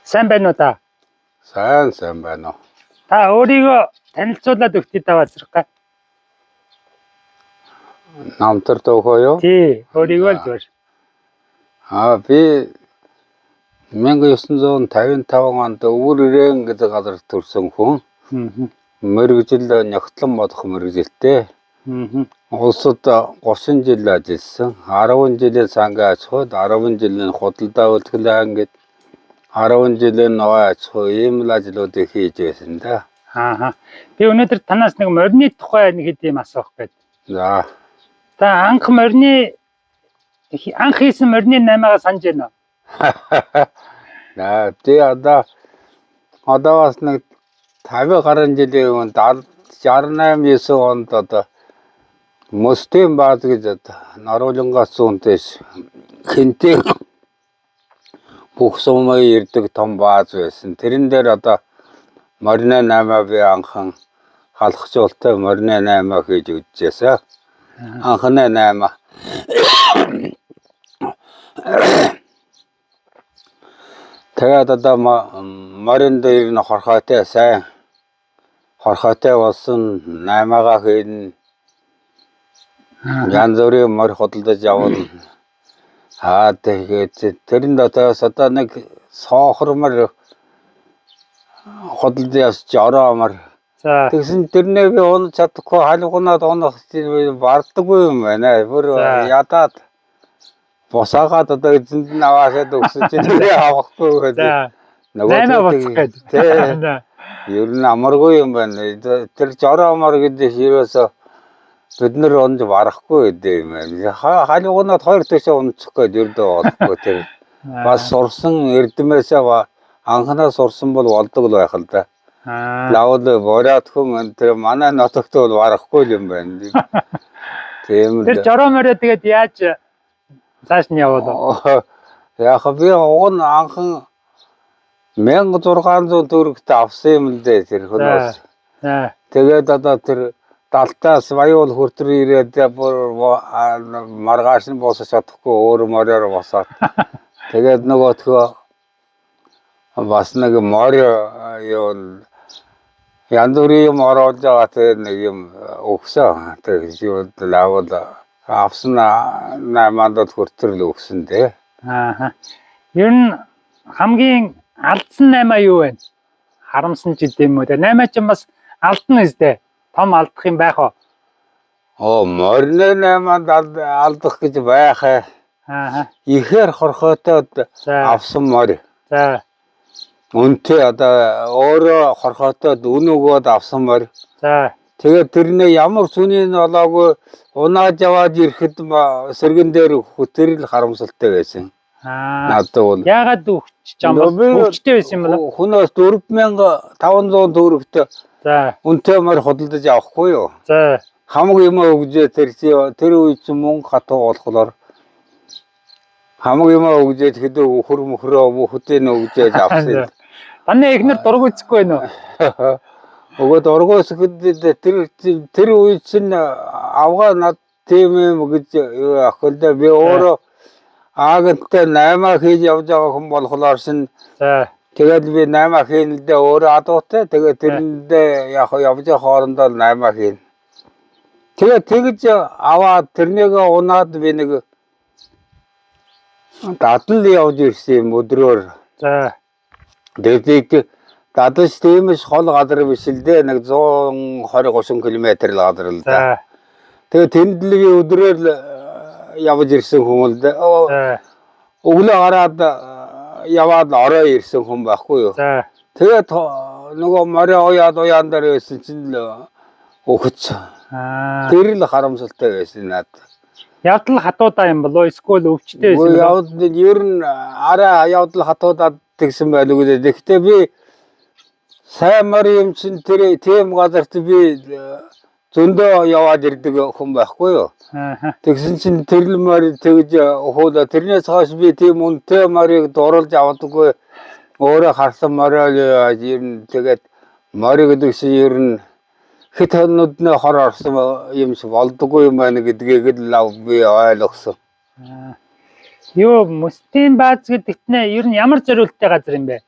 Сайн байна уу та? Сайн сайн байна уу? Та өөрийгөө танилцуулаад өгтөй таваа зэрэг. Намтар төөхөө юу? Тий, өөрийгөө л зүгээр. Аа, би 1955 онд Өвөр Ирээн гэдэг газар төрсэн хүн. Мэргэжил нягтлан бодох мэргэжилтэй. Улсад 30 жил ажилласан. 10 жилийн сангийн аж ахуйд, 10 жилийн худалдаа үлтгэл ангид, 10 жилийн ногоон аж ахуй, ийм л ажлуудыг хийж байсан да. Аа. Би өнөөдөр танаас нэг морины тухай нэг хэд юм асуух гээд. За. Та анх морины анх хийсэн морины наймаагаа санаж байна уу? За, би одоо бас нэг 50 гаруй жилийн өмнө 68 9 онд одоо Мөстийн бааз гэж одоо Наруулангаас зүүн тийш хинтээ бүх сумыг ирдэг том бааз байсан. Тэрэн дээр одоо морины 8 би анхан халахжуултай морины 8 хийж үджээсэн. Анхны 8. Тэгээд одоо морин дээр нь хорхойтой, сайн хорхойтой болсон, 8-гаа хийнэ. Янз бүрийн морь худалдаж явна. Аа, тэгээд тэрэн дотоос одоо нэг соохор морь худалдаж явж, жороо морь. Тэгсэн тэрнээ би унаж чадахгүй, халигунаад унах бардаггүй юм байна. Бүр ядаад босаагаад одоо эзэнд нь аваасаад өгсөн чинь тэр авахгүй гэдэг. Нөгөө наймаа буцах гээд. Тий. Ер нь амаргүй юм байна. Тэр жороо мор гэдэг ерөөсөө бид нар унж барахгүй гэдэг юм байна. Халигунаад хоёр төшөө унчих гээд ердөө болохгүй тэр. Бас сурсан эрдмээсээ анханаа сурсан бол болдог л байх л да. Лавл бороод хүн тэр манай нотогт бол барахгүй юм байна. Тийм л. Тэр жороо морио тэгээд яаж цааш нь яваад вэ? Яг би уг нь анхан 1600 төгрөгт авсан юм л дээ тэр хөнөөс. Тэгээд одоо тэр далтаас баяул хүртэр ирээд бүр маргааш нь босож чадахгүй өөр мориор босоод. Тэгээд нөгөөтгөө бас нэг морь юу янз бүрийн юм оруулж байгаа, тэгээд нэг юм өгсөн. Тэгээд юу лавл авсан наймаанд хүртэр л өгсөн дээ. Аа. Ер нь хамгийн алдсан наймаа юу вэ? Харамсан ч гэдэм үү. Наймаа ч бас алдна үстэй. Том алдах юм байх уу? Оо, морины наймаанд алдах гэж байх. Аа. Ихээр хорхойтой авсан морь. Үнтэй одоо өөрөө хорхойтой үн өгөөд авсан морь. Тэгээд тэрний ямар сүний олоогүй унааж яваад ирэхэд сэргэн дээр тэр л харамсалтай байсан. Надад бол яагаад өвчж юм бол өвчтэй байсан юм бол хүнээс 4500 төгрөгт үнэтэй морь худалдаж авахгүй юу? Хамаг юм өгжээ тэр үе чинь мөнгө хатуу болохоор хамаг юм өгжээд хэдүү өхөр мөхрөө бүхтийг өгжээж авсан. Таны эхнэр дург үзэхгүй байна уу? Өгөөд дургуйсэхэд тэр үе чинь авгаа над тийм юм гэж юу ах л да, би өөрөө агенттай наймаа хийж явж байгаа хүн болохоор шин. Тэгээд би наймаа хийн л дээ, өөрөө адуутай. Тэгээд тэрэндээ яг явж байгаа хоорондоо наймаа хийн. Тэгээд тэгж аваад тэрнийг унаад би нэг дадал явж ирсэн юм өдрөөр. Тэгээд дадаж тиймш хол газар биш л дээ, нэг 120 30 км л газар л да. Тэгээд тэнд л би өдрөөр явж ирсэн хүн л дээ. Өглөө гараад яваад орой ирсэн хүн байхгүй юу? Тэгээд нөгөө морио уяад уяан дээр байсан чинь л өгч. Тэр л харамсалтай байсан надад. Явдал хатуудаа юм болоо эсвэл өвчтэй байсан юм? Явдал ер нь арай явдал хатуудаад тэгсэн байлгүй дээ. Гэхдээ би сайн морь юм чинь тэр тийм газарт би зөндөө яваад ирдэг хүн байхгүй юу? Тэгсэн чинь тэр л морь тэгж хуулаа. Тэрнээс хойш би тийм үнэтэй морийг дурлж авдаггүй. Өөрөө харсан морио ер нь тэгээд морь гэдэг чинь ер нь хэд хоногны хор орсон юм шиг болдоггүй юм байна гэдгийг л би ойлгосон. Юу, Мөстийн бааз гэдэгт нь ер нь ямар зориулттай газар юм бэ?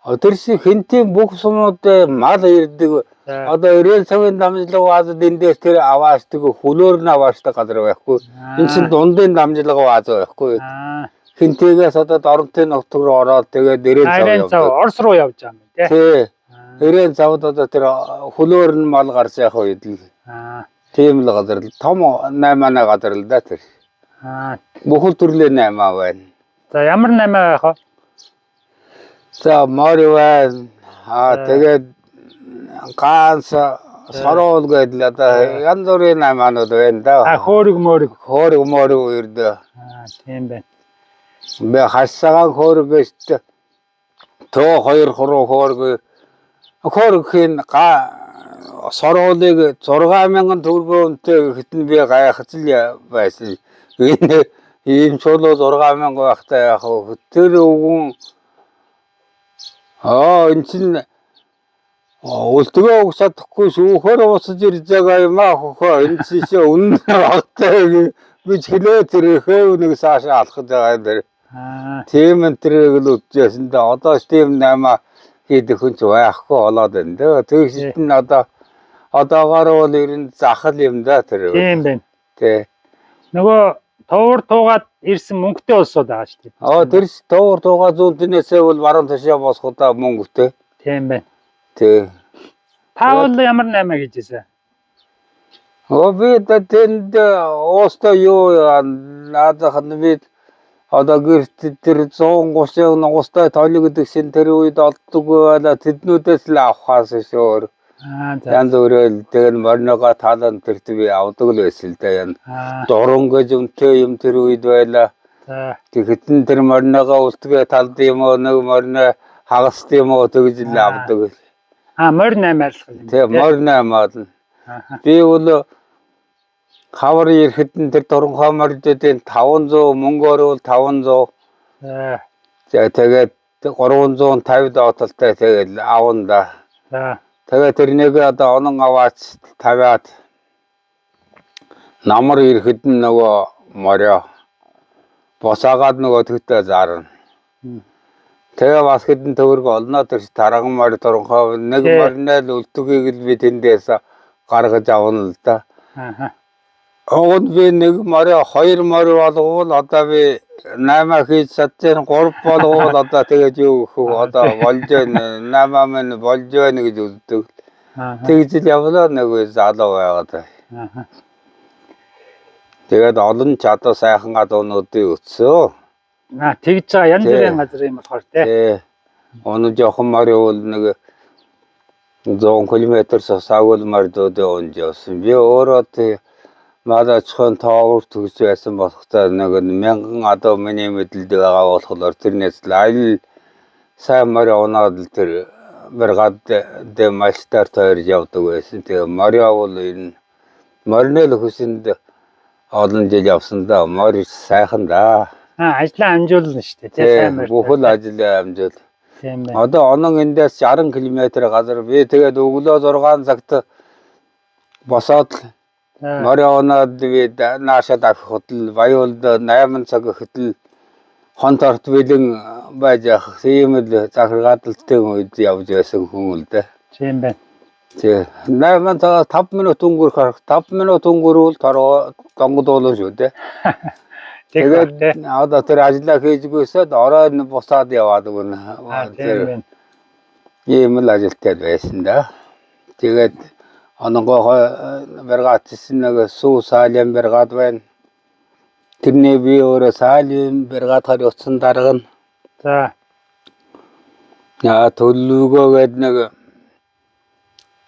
Тэр шиг хэнтийн бүх сумууд мал ирдэг. За. Одоо 90 цагийн дамжлага баазад эндээс тэр аваачдаг, хөлөөр нь аваачдаг газар байхгүй. Энэ чинь дундын дамжлага бааз байхгүй. Аа. Хинтээс одоо Доронтын нутг руу ороод тэгээд 90 цав 90 цав явдаг. Орос руу явж байгаа юм тий. Тий. 90 цавд одоо тэр хөлөөр нь мал гарч явах үед л Аа. тийм л газар л том 8 газар л да тэр. Аа. Бүхэл төрлийн 8 байна. За, ямар 8 байх вэ? За, мори байна. Аа, тэгээд ганц сороол гэдэг л одоо янз бүрийн 8-нууд байна да. А, хөөрөг мөөрөг. Хөөрөг мөрөг ердөө. Аа, тийм байна. Би хасагаан хөөрөг гэж төө хоёр хуруу хөөрөг хөөрөгийн га сороолыг 6000 төгрөгөөр үнэтэй гэхэд нь би гайхаж л байсан. Энэ ийм чулуу 6000 байхдаа яах вэ? Тэр өвгөн аа, энэ чинь үлдгээ өгч чадахгүй шүүхээр буцаж ирж байгаа юм аа хөхөө, энэ чинь үнэн багтай гэж хэлээ, тэр хөө нэг цаашаа алхаж байгаа юм дээр. Аа. Тийм энэ тэрийг л үтжсэн дээ. Одоо ч тийм 8 хийдэг хүн ч байхгүй болоод байна дээ. Тэгшд нь одоо одоогоор бол ер нь захал юм да тэр. Тийм байна. Тий. Нөгөө туур туугаад ирсэн мөнгөтэй улсууд байгаа шүү дээ. Аа, тэр туур туугаа зүүн тэнээсээ бол баруун ташаа босгодаа мөнгөтэй. Тийм байна. Тий. Та бол ямар 8 гэж хэлсэн? Оо, би да тэнд уустай юу наадах нь би одоо гэрт тэр 130 нугастай толь гэдэг шин тэр үед олддог байла, тэднүүдээс л авахаас шөөр. Аа, за. Янз бүрээр тэгэл мориногоо таалан тэрт би авдаг л байсан л да ян. Аа. Дуран гэж үнэтэй юм тэр үед байла. За. Тэгэхэд нь тэр мориногоо үлтгээ талд юм уу, нэг морино хагаст юм уу, тэгж л авдаг. Аа, морь 8 арилгал юм. Тэгээ морин амаал. Аа. Би бол хавар ирэхэд нь тэр дуранхай морьдын 500 мөнгөөр бол 500. За. За, тэгээд 350 доотолтой тэгэл авна да. За. Тэгээд тэрнийг одоо онон аваач тавиад намар ирэхэд нь нөгөө морио босаагаад нөгөө төгтөө зарна. Тэгээ бас хэдэн төгрөг олно, тэр тарган морь туранхай нэг мориноо л үлдгэгийг л би тэндээс гаргаж авна л да. Аа. Уг нь би нэг морио хоёр морь болговол одоо би 8 хийж чадчихна, 3 болговол одоо тэгээд юу гэх вэ, одоо болж байна, 8 минь болж байна гэж үздэг. Аа. Тэгж л явлаа, нэг залуу байгаад. Аа. Тэгээд олон ч одоо сайхан адуунуудыг өтсөө. Аа, тэгж байгаа, янз бүрийн газар юм болохоор тий. Тий. Өнөө жоохон морь бол нэг 100 км сусаагүй морьдуудын унж явсан. Би өөрөө тий мал аж ахуйн тоогоор төгсөж байсан болохтой нэг мянган адуу миний мэдэлд байгаа болохоор тэрнээс л аль сайн морь унаад л тэр бригад дэ малчтаар тойрж явдаг байсан. Тэгээ морио бол энэ морины л хөсөнд олон жил явсан да. Морь сайхан да. Аа, ажлаа амжуулна шүү дээ. Тий, сайн морь. Бүхэл ажил амжуул. Тийм байна. Одоо онон эндээс 60 км газар би тэгээд өглөө 6 цагт босоод морио унаад би наашаа давхад л Баяулд 8 цаг гэхэд л хон торт бэлэн байж явах. Тийм л захиргаадaltaй үед явж байсан хүн л дээ. Тийм байна. Тий. 8 цагаас 5 минут өнгөрөх арга. 5 минут өнгөрвөл тороо донгодуулна шүү дээ. Тэгээд Тэгээд одоо тэр ажлаа хийжгүйсэд орой нь бусаад яваад өгнө. Тийм байна. Ийм л ажилтай байсан да. Тэгээд ононгоо бригад гэсэн нэг сүү саалын бригад байна. Тэрний би өөрөө саалын бригадаар утсан дарга нь. За. Аа, төлөвлөгөө гээд нэг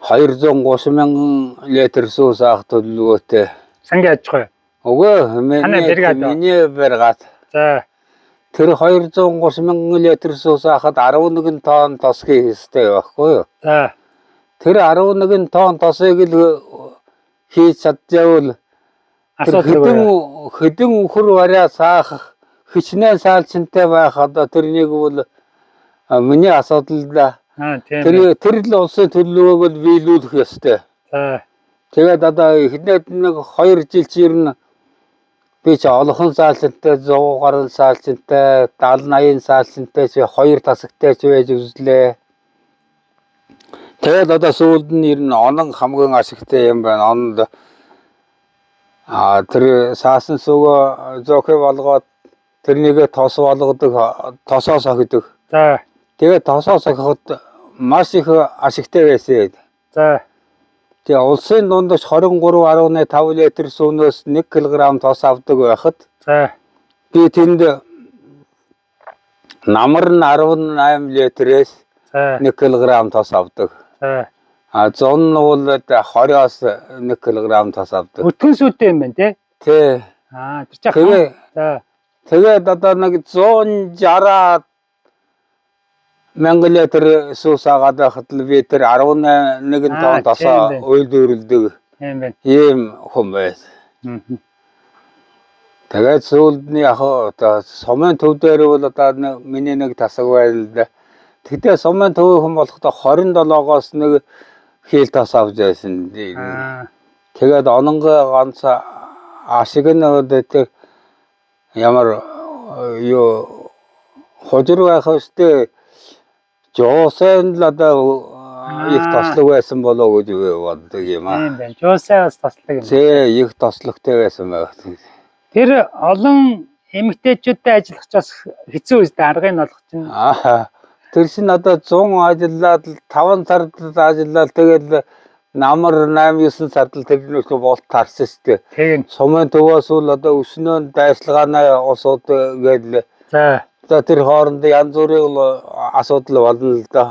230 мянган литр сүү саах төлөвлөгөөтэй. Сангийн аж ахуй. Үгүй, Танай бригад уу? миний бригад. За. Тэр 230 мянган литр сүү саахад 11 тонн тос хийх ёстой байхгүй юу? За. Тэр 11 тонн тосыг л хийж чадчихвал тэр Асуудалгүй. хэдэн хэдэн үхэр варья саах хичнээн саалчинтай байх одоо тэрнийг бол миний асуудал да. Аа, тийм Тэр байна. тэр л улсын төлөвлөгөөг л биелүүлэх ёстой. За. Тэгээд одоо эхнээд нэг 2 жил чи ер нь Би ч олхон саалчтай 100 гаруй саалчтай 70 80 саалчтай ч хоёр тасагтай ч байж үзлээ. Тэгээд одоо сүүлд нь ер нь онон хамгийн ашигтай юм байна. Ононд тэр саасан сүгөө зөөхө болгоод тэрнийгээ тос болгодог, тосоо сохидог. За. Тэгээд тосоо сохиход маш их ашигтай байсан. За. Тэгээ улсын дундаж 23.5 литр сүүнээс 1 кг тос авдаг байхад За. би тэнд намар нь 18 литрээс За. 1 кг тос авдаг. За. А зун нь бол 20-оос 1 кг тос авдаг. Өтгөн сүйтэй юм байна те. Тэ. Аа, тэр чинь Тэгээ за. тэгээд одоо нэг 160 мянган литр сүүс агаад байхад л би тэр 11 Аа, тонн тосоо тийм байна. үйлдвэрлэдэг Тийм байна. ийм хүн байсан. Мгм. Тэгээд сүүлд нь яг одоо сумын төв дээр бол одоо нэг миний нэг тасаг байна л да. Тэгтээ сумын төвийн хүн болохдоо 27-оос нэг хил тас авч байсан. Аа. Тэгээд ононгой ганц ашиг нь одоо тэр ямар юу хужир байх өстэй жоосон л одоо их тослог байсан болоо гэж би боддог юм аа. Тийм байна. Жуусай бас тослог юм. Зэ их тослогтой байсан байх. Тэр олон эмэгтэйчүүдтэй ажиллах ч бас хэцүү үстэй аргыг нь олох чинь. Аа тэр чинь одоо 100 ажиллаад 5 сард ажиллаад тэгэл намар 8 9 сард л тэр нөхөр болт тарсан шүү дээ. Тэгнь. Сумын төвөөс бол одоо өснөө дайсалгааны улсууд гээл За. за тэр хооронд янз бүрийн л асуудал болно л доо.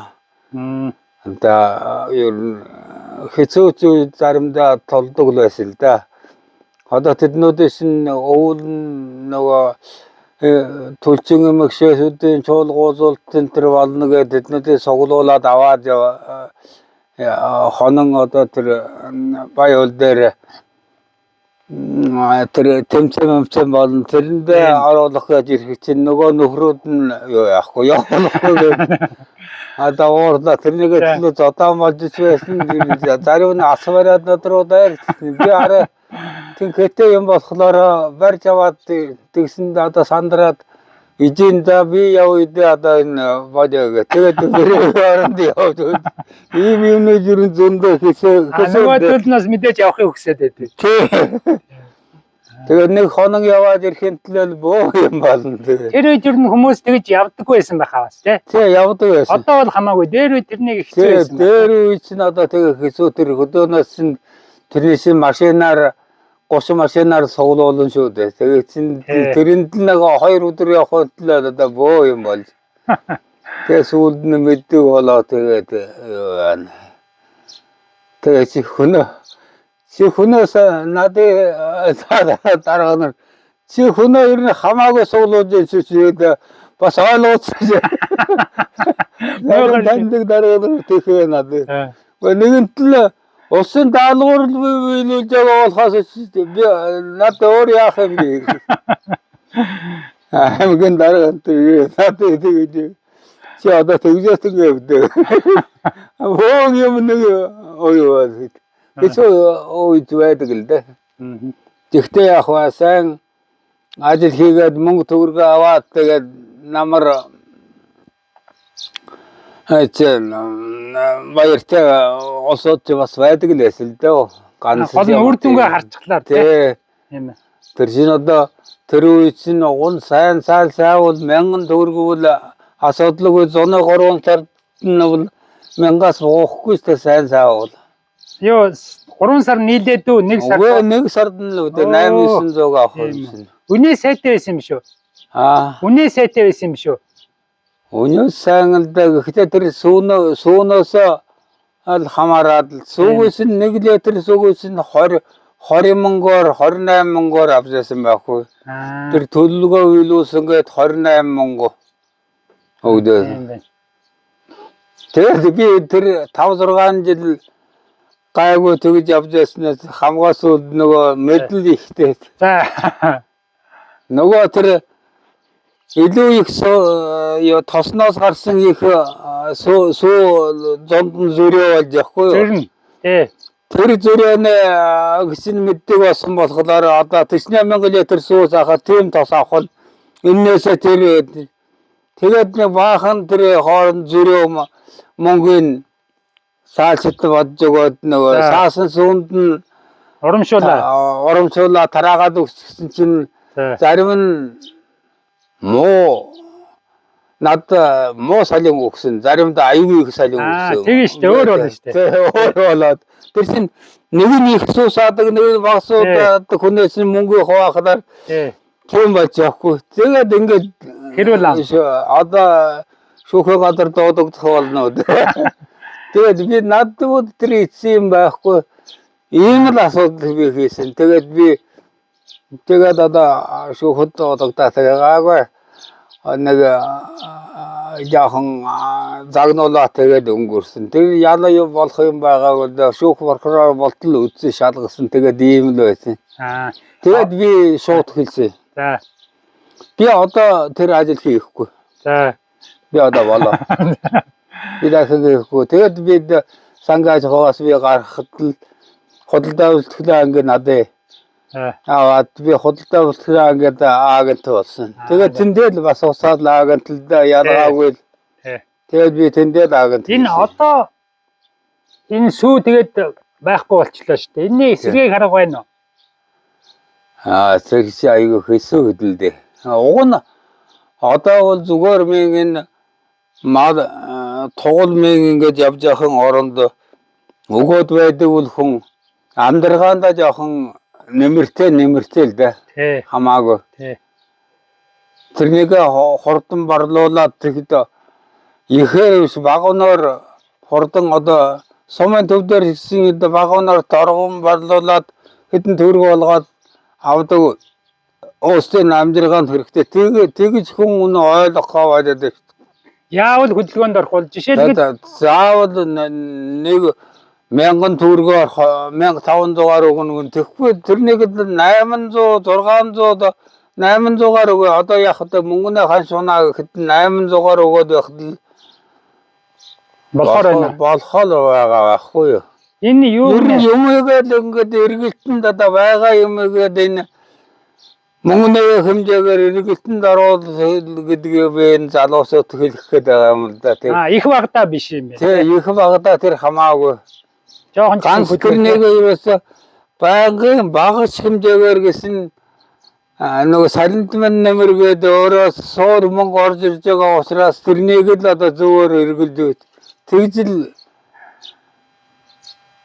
Мм. Одоо ер нь хэцүү зүйл заримдаа толдог л байсан л да. Одоо тэднүүдээс нь өвөл нь нөгөө түлчин эмэгшээсүүдийн чуулгуулалт энэ төр болно гэдэг тэднүүдийг суглуулад аваад хонон одоо тэр баяул дээр тэр тэмцээн мэмцэн болно тэрэндээ Тийм. оруулах гэж ирэх чинь нөгөө нөхрүүд нь юу яахгүй явахгүй гэж одоо уурлаа тэрнийгээ За. төлөө зодоон болж ич байсан зарим нь ас бариад над руу дайр би арай тэн хэтэй юм болохоор барьж аваад тэгсэнд одоо сандраад ижин да би явъя дээ одоо энэ бодё гэ тэгээд гэрээ оронд явж ийм юмнууд ер нь зөндөө хэсээ А нөгөө төл нь бас мэдээж явахыг хүсээд байдаг. Тий. Тэгээд нэг хоног яваад ирэхин төлөө бөө юм болно тэгээд. Тэр үед ер нь хүмүүс тэгж явдаггүй байсан байхаа бас тий. Тий явдаг байсан. Одоо бол хамаагүй. Дээр үед тэрнийг хэцүү Тий байсан. байх. дээр үе чинь одоо тэгээ хэцүү тэр хөдөөнөөс чинь тэрний чинь машинаар 30 машинаар суглуулна шүү дээ. Тэгээд чинь Тий. тэрэнд л нэг хоёр өдөр явах төлөө одоо бөө юм болж. Тэгээ сүүлд нь мэддэг болоо тэгээд юу байна. Тэгээ чи хөнөөс надыг дараа нь чи хөнөө ер нь хамаагүй суглуулж чи чи бас ойлгоцсон. Ойлгож. Таньдаг дараа нь тэхвэ надыг. За. Гэхдээ нэгэнт л усын даалгавар л биелүүлж байгаа болохоос би надад өөр яах юм бэ? Аймгийн дарга надад тэгэж чи одоо тэгжээс ингэвдэ. Бөөн юм нэг оюу байна. Хэцүү үед байдаг л дээ. Мгм. Тэгтээ яг ба сайн ажил хийгээд мөнгө төгрөгөө аваад тэгээд намар чинь баяртай улсууд ч бас байдаг л байсан л дээ. Ганц Гол нь үр дүнгээ харчихлаа тий. Тий. Тийм ээ. Тэр чинь одоо тэр үе чинь уган сайн цаал сайвал мянган төгрөг бол асуудалгүй 103 сард нь бол мянгаас буухгүй шүү дээ сайн цаавал. Юу 3 сар нийлээд үү 1 сар. Үгүй нэг сард нь л үдэ Оо. 8 900 авах юм Тийм. чинь. Үнээ сайтай байсан юм шүү. Аа. Үнээ сайтай байсан юм шүү. Өнөө сайн л да гэхдээ тэр сүүнөө сүүнөөс ал хамаарат л сүүгээс нь 1 литр сүүгээс нь 20 20 мөнгөөр 28 мөнгөөр авчихсан байхгүй. Аа. Тэр төлөлгөө уйлуулсан гээд 28 мөнгө өгдөө. Тийм байна. Тэгээд би тэр 5 6 жил гайгүй тэгж явж байснаас хамгаас үл нөгөө мэдл ихтэй. За. Нөгөө тэр илүү их юу тосноос гарсан их сүү зонд нь зөрөө болж явахгүй юу? Зэрнэ. Тий. Тэр зөрөөний гэсэн мэддэг болсон болохоор одоо 48,000 литр сүү заахаар тийм тос авах нь эннээсээ тэр тэгээд нэг баахан тэр хооронд зөрөө мөнгөний саалчт бодж өгөөд нөгөө саасан сүүнд нь Урамшуулаа. Урамшуулаа тараагаад өгсөн чинь зарим нь муу над муу салин өгсөн. Заримдаа аюул их салин өгсөн. Тийм шүү дээ. Өөр болно шүү дээ. Тийм, өөр болоод. Тэр чинь нэг нь их суу саадаг, нэг нь бага суу саадаг хүнээс нь мөнгө хуваахлаар тийм болж явахгүй. Тэгээд ингээд хэрүүл ам. Одоо шүүхийн газар дуудагдах болно. Тэгээд би надад тэр эцсийн юм байхгүй. Ийм л асуудал би хийсэн. Тэгээд би тэгээд одоо шүүхэд дуудагдаа тэгээ гаагүй нэг жаахан загнуулаа тэгээд өнгөрсөн. Тэр ялаа юу болох юм байгаагүй л шүүх прокурор болтол үзсэн шалгасан. Тэгээд ийм л байсан. Тэгээд би шууд хэлсэн. Би одоо тэр ажил хийхгүй. Би одоо болоо. Би дахин хийхгүй. Тэгээд би сангааж хаваас би гарахад л худалдаа үйлчлэлийн анги надад аваад би худалдаа үйлчлэлийн ангид агент болсон. Тэгээд тэндээ л бас усаад л агент л да ялгаагүй л. Тэгээд би тэндээ л агент. Энэ одоо энэ сүү тэгээд байхгүй болчлоо шүү дээ. Энэний эсрэгийг харга байна уу? Тэр чи айгүй хэсүү хөдөлдөө. Уг нь одоо бол зүгээр минь энэ мал тугал минь ингээд явж яхан оронд өгөөд байдаг бол хүн амьдргаандаа жоохон нэмэртэй нэмэртэй л дээ. Хамаагүй. Тэрнийг хурдан барлуулад тэгэд ихээр биш вагоноор хурдан одоо сумын төв дээр хийсэн вагоноор торгон барлуулад хэдэн төгрөг болгоод авдаг өөрсдийн амьдргаанд хэрэгтэй. Тэгж хүн үнэ ойлгох байдаг. Яавал хөдөлгөөнд орох бол жишээлбэл заавал нэг 1000 төгрөгөөр 1500-аар өгнө гэн тэгэхгүй тэрнийг 800 600 800-аар өгөө одоо яг одоо мөнгөнөө хань сунаа гэхэд 800-аар өгөөд байхад л болохоор байна. Болохоор байгаа байхгүй юу? Энэ юу юм игээл ингээд эргэлтэнд одоо байгаа юм игээд энэ мөнгөнөө хэмжээгээр эргэлтэнд оруул гэдгийг би энэ залуусууд хэлэх гээд байгаа юм л да. Тэр их багадаа биш юм байна. Тийм, их багадаа тэр хамаагүй. Жохон ганц тэр нэг ерөөсө байнгын бага хэмжээгээр гэсэн нөгөө салент мань нэмэргээд өөрөө суур мөнгө орж ирж байгаа учраас тэрнийг л одоо зөвөр эргэлдээд тэгж л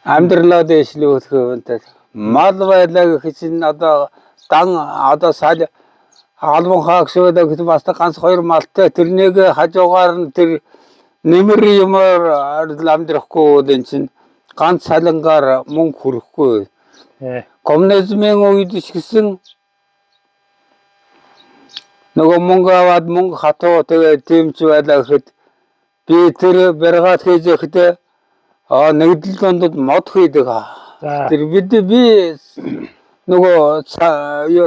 амьдралаа дэвшлүүлэх юм даа. Мал байлаа гэх чинь одоо дан одоо сал албан хаагч байдаг гэхэд бас ганц хоёр малтай тэрнийг хажуугаар нь тэр нэмэр юмар амьдрахгүй бол эн чинь ганц салангаар мөнгө хүрэхгүй. Коммунизмын үед ч гэсэн нөгөө мөнгө аваад мөнгө хатуу тэгээ тийм ч байлаа гэхэд би тэр бригад хийж байхдаа нэгдэл дундад мод хийдэг. Тэр би нөгөө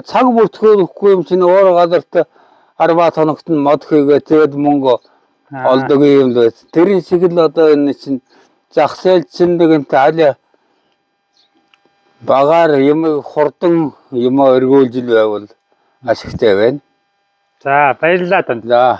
цаг бүртгэхгүй юм чинь өөр газарт 10 хоногт нь мод хийгээ тэгээд мөнгө олдог юм л байсан. Тэр шиг л одоо энэ чинь зах зээл чинь нэгэнт аль багаар юм хурдан юм өргөөлж л байвал ашигтай байна. За баярлалаа танд. За.